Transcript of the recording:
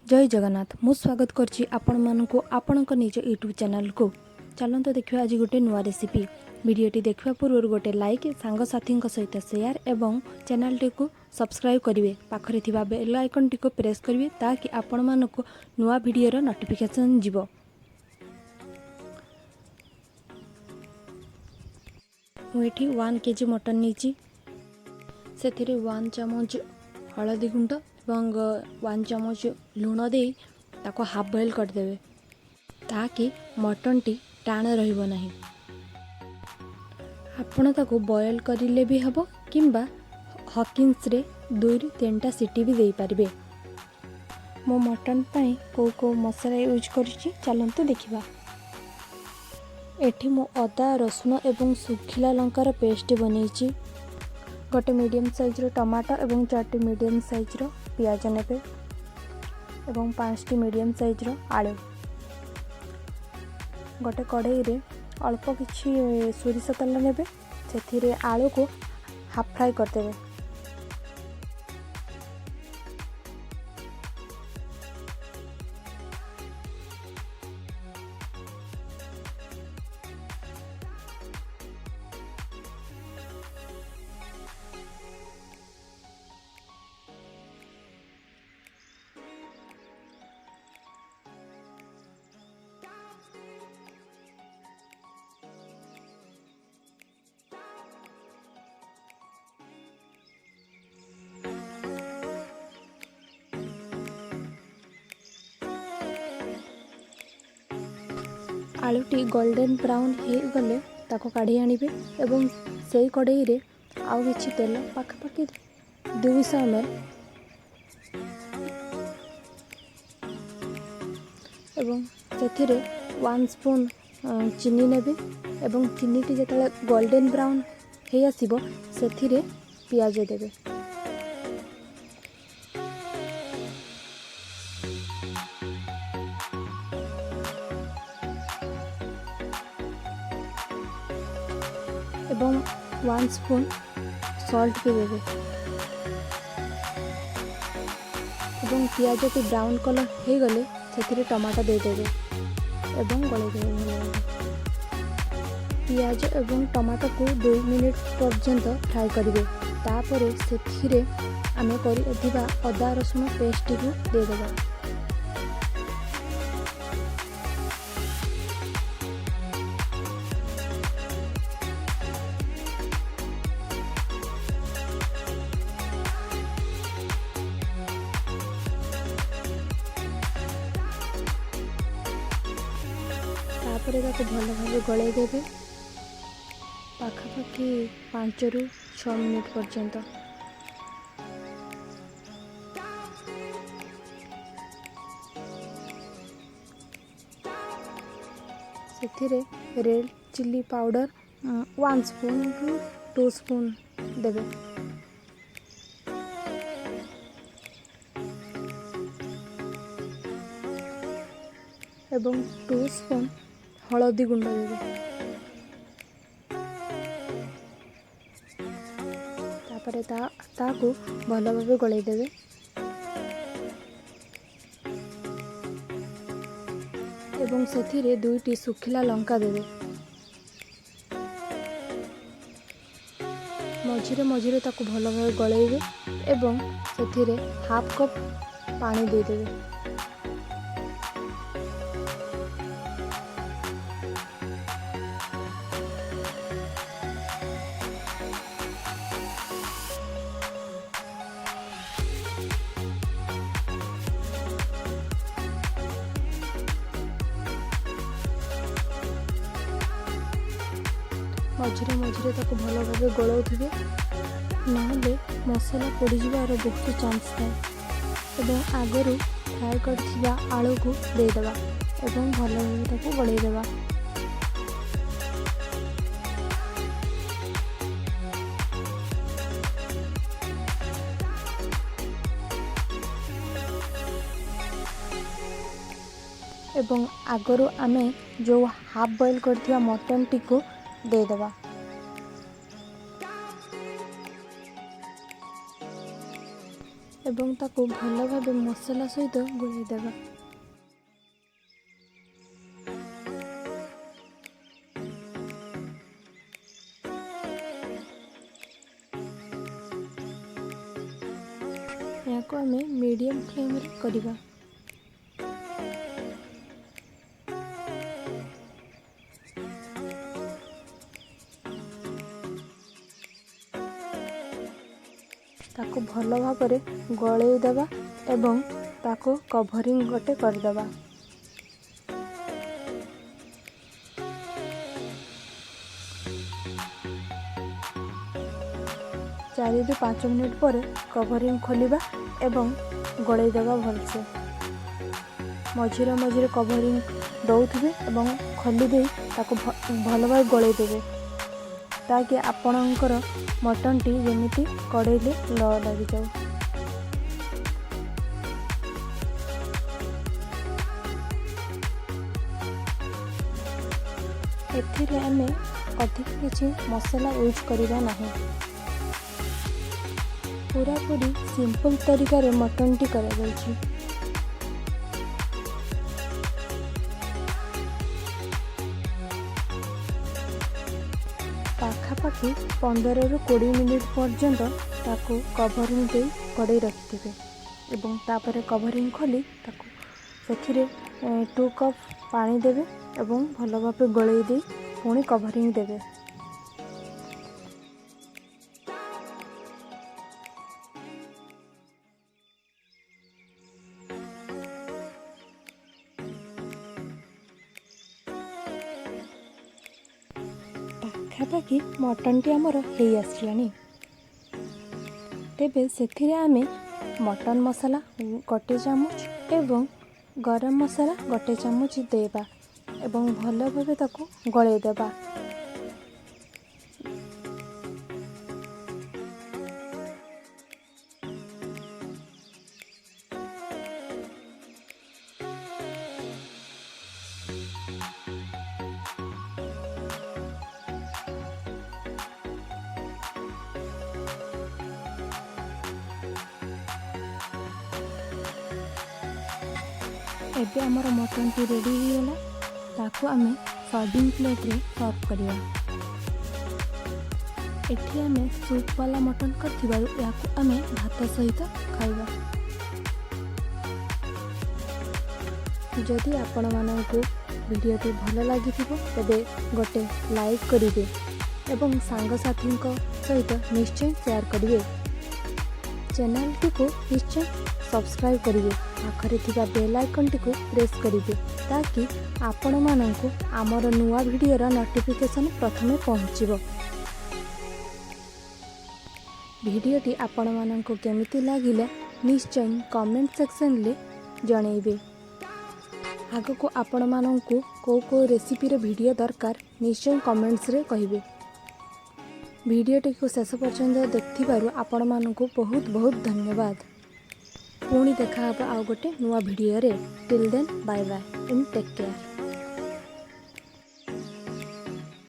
ଜୟ ଜଗନ୍ନାଥ। ମୁଁ ସ୍ୱାଗତ କରୁଛି ଆପଣମାନଙ୍କୁ ଆପଣଙ୍କ ନିଜ ୟୁଟ୍ୟୁବ୍ ଚ୍ୟାନେଲକୁ। ଚାଲନ୍ତୁ ଦେଖିବା ଆଜି ଗୋଟେ ନୂଆ ରେସିପି। ଭିଡ଼ିଓଟି ଦେଖିବା ପୂର୍ବରୁ ଗୋଟେ ଲାଇକ୍, ସାଙ୍ଗସାଥୀଙ୍କ ସହିତ ସେୟାର ଏବଂ ଚ୍ୟାନେଲଟିକୁ ସବସ୍କ୍ରାଇବ୍ କରିବେ। ପାଖରେ ଥିବା ବେଲ୍ ଆଇକନ୍ଟିକୁ ପ୍ରେସ୍ କରିବେ, ତାକି ଆପଣମାନଙ୍କୁ ନୂଆ ଭିଡ଼ିଓର ନୋଟିଫିକେସନ୍ ଯିବ। ମୁଁ ଏଠି 1 କେଜି ମଟନ୍ ନେଇଛି। ସେଥିରେ 1 ଚାମଚ ହଳଦୀ ଗୁଣ୍ଡ ଏବଂ 1 ଚାମଚ ଲୁଣ ଦେଇ ତାକୁ ହାଫ୍ ବଏଲ୍ କରିଦେବେ, ତାକି ମଟନ୍ଟି ଟାଣ ରହିବ ନାହିଁ। ଆପଣ ତାକୁ ବଏଲ୍ କରିଲେ ବି ହେବ କିମ୍ବା ହକିନ୍ସରେ 2ରୁ 3ଟା ସିଟି ବି ଦେଇପାରିବେ। ମୁଁ ମଟନ୍ ପାଇଁ କେଉଁ କେଉଁ ମସଲା ୟୁଜ୍ କରୁଛି, ଚାଲନ୍ତୁ ଦେଖିବା। ଏଠି ମୁଁ ଅଦା, ରସୁଣ ଏବଂ ଶୁଖିଲା ଲଙ୍କାର ପେଷ୍ଟ ବନେଇଛି। ଗୋଟେ ମିଡ଼ିୟମ୍ ସାଇଜ୍ର ଟମାଟୋ ଏବଂ ଚାରିଟି ମିଡ଼ିୟମ୍ ସାଇଜ୍ର ପିଆଜ ନେବେ ଏବଂ 5ଟି ମିଡ଼ିୟମ୍ ସାଇଜ୍ର ଆଳୁ। ଗୋଟେ କଢ଼େଇରେ ଅଳ୍ପ କିଛି ସୋରିଷ ତେଲ ନେବେ। ସେଥିରେ ଆଳୁକୁ ହାଫ୍ ଫ୍ରାଏ କରିଦେବେ। ଆଳୁଟି ଗୋଲ୍ଡେନ୍ ବ୍ରାଉନ୍ ହେଇଗଲେ ତାକୁ କାଢ଼ି ଆଣିବେ ଏବଂ ସେଇ କଢ଼େଇରେ ଆଉ କିଛି ତେଲ, ପାଖାପାଖି 200 ଏମ୍ ଏଲ୍, ଏବଂ ସେଥିରେ 1 ସ୍ପୁନ୍ ଚିନି ନେବେ ଏବଂ ଚିନିଟି ଯେତେବେଳେ ଗୋଲ୍ଡେନ୍ ବ୍ରାଉନ୍ ହେଇ ଆସିବ, ସେଥିରେ ପିଆଜ ଦେବେ। ଏବଂ 1 ସ୍ପୁନ୍ ସଲ୍ଟ ବି ଦେବେ ଏବଂ ପିଆଜଟି ବ୍ରାଉନ୍ କଲର୍ ହେଇଗଲେ ସେଥିରେ ଟମାଟୋ ଦେଇଦେବେ ଏବଂ ଗୋଳେଇ ଦେବେ ଭଲ ଭାବେ। ପିଆଜ ଏବଂ ଟମାଟୋକୁ 2 ମିନିଟ୍ ପର୍ଯ୍ୟନ୍ତ ଫ୍ରାଏ କରିବେ। ତାପରେ ସେଥିରେ ଆମେ କରିଥିବା ଅଦା ରସୁଣ ପେଷ୍ଟଟିକୁ ଦେଇଦେବା। ତାପରେ ତାକୁ ଭଲ ଭାବେ ଗୋଳେଇ ଦେବେ ପାଖାପାଖି 5ରୁ 6 ମିନିଟ୍ ପର୍ଯ୍ୟନ୍ତ। ସେଥିରେ ରେଡ଼୍ ଚିଲି ପାଉଡ଼ର 1 ସ୍ପୁନ୍ରୁ 2 ସ୍ପୁନ୍ ଦେବେ ଏବଂ 2 ସ୍ପୁନ୍ ହଳଦୀ ଗୁଣ୍ଡ ଦେବେ। ତାପରେ ତାକୁ ଭଲ ଭାବେ ଗୋଳେଇ ଦେବେ ଏବଂ ସେଥିରେ ଦୁଇଟି ଶୁଖିଲା ଲଙ୍କା ଦେବେ। ମଝିରେ ମଝିରେ ତାକୁ ଭଲ ଭାବେ ଗୋଳେଇବେ ଏବଂ ସେଥିରେ ହାଫ୍ କପ୍ ପାଣି ଦେଇଦେବେ। ମଝିରେ ମଝିରେ ତାକୁ ଭଲ ଭାବେ ଗୋଳାଉଥିବେ, ନହେଲେ ମସଲା ପୋଡ଼ିଯିବାର ବହୁତ ଚାନ୍ସ ଥାଏ। ଏବଂ ଆଗରୁ ଫ୍ରାଏ କରିଥିବା ଆଳୁକୁ ଦେଇଦେବା ଏବଂ ଭଲ ଭାବେ ତାକୁ ଗୋଳେଇ ଦେବା। ଏବଂ ଆଗରୁ ଆମେ ଯେଉଁ ହାଫ୍ ବଏଲ୍ କରିଥିବା ମଟନ୍ଟିକୁ ଦେଇଦେବା ଏବଂ ତାକୁ ଭଲ ଭାବେ ମସଲା ସହିତ ଗୋଳାଇ ଦେବା। ଏହାକୁ ଆମେ ମିଡ଼ିୟମ୍ ଫ୍ଲେମ୍ରେ କରିବା। ତାକୁ ଭଲ ଭାବରେ ଗୋଳେଇ ଦେବା ଏବଂ ତାକୁ କଭରିଂ ଗୋଟେ କରିଦେବା। 4ରୁ 5 ମିନିଟ୍ ପରେ କଭରିଂ ଖୋଲିବା ଏବଂ ଗୋଳେଇ ଦେବା ଭଲସେ। ମଝିରେ ମଝିରେ କଭରିଂ ଦେଉଥିବେ ଏବଂ ଖୋଲି ଦେଇ ତାକୁ ଭଲ ଭାବେ ଗୋଳେଇ ଦେବେ, ତାକି ଆପଣଙ୍କର ମଟନ୍ଟି ଯେମିତି କଡ଼େଇରେ ନ ଲାଗିଯାଉ। ଏଥିରେ ଆମେ ଅଧିକ କିଛି ମସଲା ୟୁଜ୍ କରିବା ନାହିଁ। ପୁରାପୁରି ସିମ୍ପଲ୍ ତରିକାରେ ମଟନ୍ଟି କରାଯାଉଛି। ପାଖାପାଖି 15ରୁ 20 ମିନିଟ୍ ପର୍ଯ୍ୟନ୍ତ ତାକୁ କଭରିଂ ଦେଇ କଡ଼େଇ ରଖିଥିବେ ଏବଂ ତାପରେ କଭରିଂ ଖୋଲି ତାକୁ ସେଥିରେ 2 କପ୍ ପାଣି ଦେବେ ଏବଂ ଭଲ ଭାବେ ଗୋଳେଇ ଦେଇ ପୁଣି କଭରିଂ ଦେବେ। ପାଖାପାଖି ମଟନ୍ଟି ଆମର ହେଇ ଆସିଲାଣି। ତେବେ ସେଥିରେ ଆମେ ମଟନ୍ ମସଲା ଗୋଟେ ଚାମଚ ଏବଂ ଗରମ ମସଲା ଗୋଟେ ଚାମଚ ଦେବା ଏବଂ ଭଲ ଭାବେ ତାକୁ ଗୋଳେଇ ଦେବା। ଏବେ ଆମର ମଟନ୍ଟି ରେଡ଼ି ହେଇଗଲା। ତାକୁ ଆମେ ସର୍ଭିଂ ପ୍ଲେଟ୍ରେ ସର୍ଭ କରିବା। ଏଠି ଆମେ ସୁପ୍ ବାଲା ମଟନ୍ କରିଥିବାରୁ ଏହାକୁ ଆମେ ଭାତ ସହିତ ଖାଇବା। ଯଦି ଆପଣମାନଙ୍କୁ ଭିଡ଼ିଓଟି ଭଲ ଲାଗିଥିବ, ତେବେ ଗୋଟେ ଲାଇକ୍ କରିବେ ଏବଂ ସାଙ୍ଗସାଥୀଙ୍କ ସହିତ ନିଶ୍ଚୟ ସେୟାର କରିବେ। ଚ୍ୟାନେଲଟିକୁ ନିଶ୍ଚୟ ସବସ୍କ୍ରାଇବ୍ କରିବେ। ପାଖରେ ଥିବା ବେଲ୍ ଆଇକନ୍ଟିକୁ ପ୍ରେସ୍ କରିବେ, ତାକି ଆପଣମାନଙ୍କୁ ଆମର ନୂଆ ଭିଡ଼ିଓର ନୋଟିଫିକେସନ୍ ପ୍ରଥମେ ପହଞ୍ଚିବ। ଭିଡ଼ିଓଟି ଆପଣମାନଙ୍କୁ କେମିତି ଲାଗିଲା, ନିଶ୍ଚୟ କମେଣ୍ଟ ସେକ୍ସନରେ ଜଣାଇବେ। ଆଗକୁ ଆପଣମାନଙ୍କୁ କେଉଁ କେଉଁ ରେସିପିର ଭିଡ଼ିଓ ଦରକାର, ନିଶ୍ଚୟ କମେଣ୍ଟସରେ କହିବେ। ଭିଡ଼ିଓଟିକୁ ଶେଷ ପର୍ଯ୍ୟନ୍ତ ଦେଖିଥିବାରୁ ଆପଣମାନଙ୍କୁ ବହୁତ ବହୁତ ଧନ୍ୟବାଦ। ପୁଣି ଦେଖା ହେବ ଆଉ ଗୋଟେ ନୂଆ ଭିଡ଼ିଓରେ। Till then, bye bye and take care.